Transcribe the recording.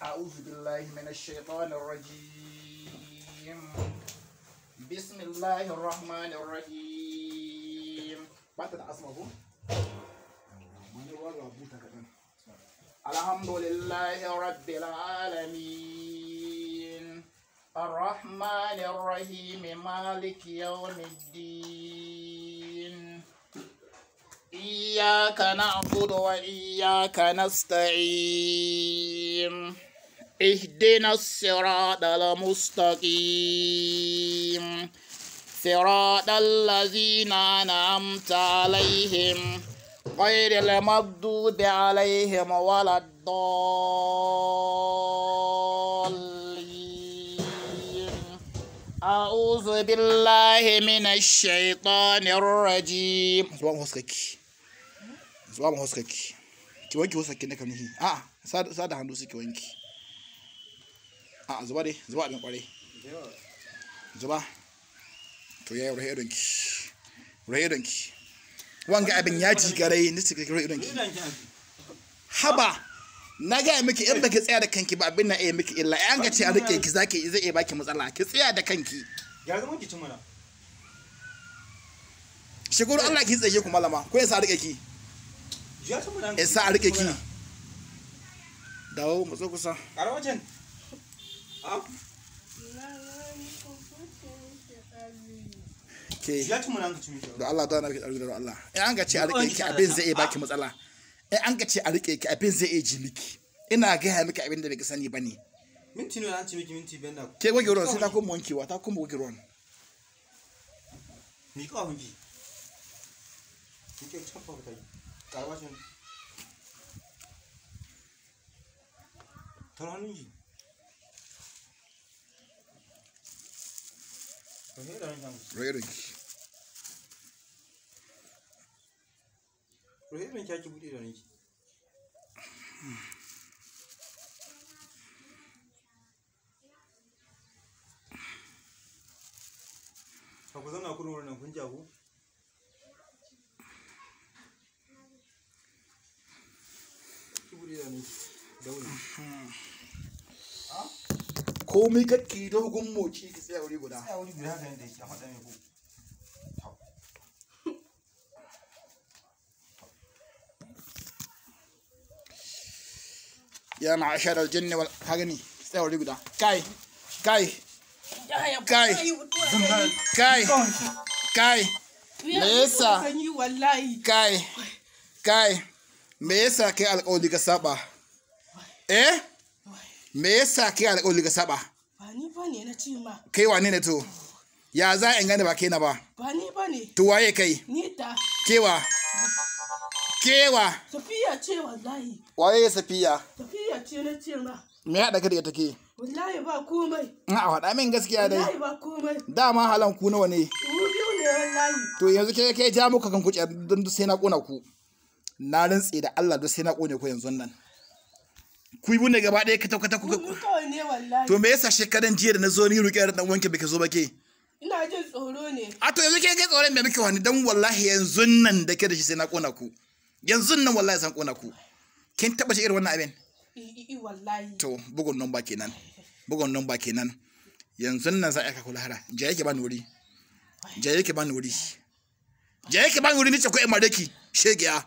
أعوذ بالله من الشيطان الرجيم. بسم الله الرحمن الرحيم. الحمد لله رب العالمين الرحمن الرحيم مالك يوم الدين إياك نعبد وإياك نستعين اهدنا الصراط المستقيم صراط الذين أنعمت عليهم غير المغضوب عليهم ولا الضالين. أعوذ بالله من الشيطان الرجيم. Zuwa mu huskaki. Ki wanke huskaki na kamnihi. A'a, sada hannu suke wanki. A'a, zuba dai, zuba abin kwarai. Zuba. To yayi rahe idonki. Rahe idonki. Wanga abin ya ji garai ni suke rahe idonki. Haba. Na ga miki in baki tsaya da kanki ba abin na iya miki illa. An ga ce a rike ki zaki zai iya baki matsala. Ki tsaya da kanki. Ya zama ki cin mana. Shekaru Allah ki tsaye ku malama. Ko yasa rike ki? In sa a rike ki. Dawo matso kusa. Ƙara wajen. Ke. Da Allah da na rike da Allah. In an ga ce a rike ki abin zai iya baki matsala. In an ga ce a rike ki abin zai iya ji miki. Ina gaya miki abin da baki sani bane. Minti nawa an ci miki minti biyar na. Ke goge ruwan sai ta koma wankewa, ta koma goge ruwan. Ni ka wanki. Ki ke chafa ta yi. Ƙara tar hannun ki. Rufe idon ki ake buɗe idon ki. Ka ku zauna kurin wurin nan kun jago? Komai kakki dogon moci ki tsaya wuri guda. Tsaya wuri guda haka yadda yake a faɗa mai ko. Ya ma'ashar aljinni wal ka gani tsaya wuri guda. Kai kai kai kai kai me yasa kai kai me yasa kai alƙawari ka saba? Eh? Me yasa kai alƙawari ka saba? Ba ni bane na ce ma. Kai wane ne to? Ya za in gane ba kai na ba? Ba ni bane. To waye kai? Ni ta. Kewa. Kewa. Safiya ce wallahi. Waye Safiya? Safiya ce na ce ma. Me ya haɗa ka da ita ke? Wallahi ba komai. A'a faɗa min gaskiya dai. Wallahi ba komai. Dama halan ku nawa ne? Mu biyu ne wallahi. To yanzu ke kai ja muka kan kuce don sai na kona ku. Na rantse da Allah don sai na kone ku yanzu nan. Ku yi ne gaba ɗaya ka ta ku. Kawai ne wallahi. To me yasa shekaran jiya da na zo ni roƙi dan wanke baki zo ba ke? Ina jin tsoro ne. A to yanzu ke kai tsoron me muke wani dan wallahi yanzu nan da ke da shi sai na kona ku. Yanzu nan wallahi san kona ku. Kin taba shi irin wannan abin? I wallahi. To bugun number kenan. Bugun number kenan. Yanzu nan za a aika ku lahara. Je yake bani wuri. Je yake bani wuri. Je yake bani wuri ni ce ko in mare ki. Shegiya.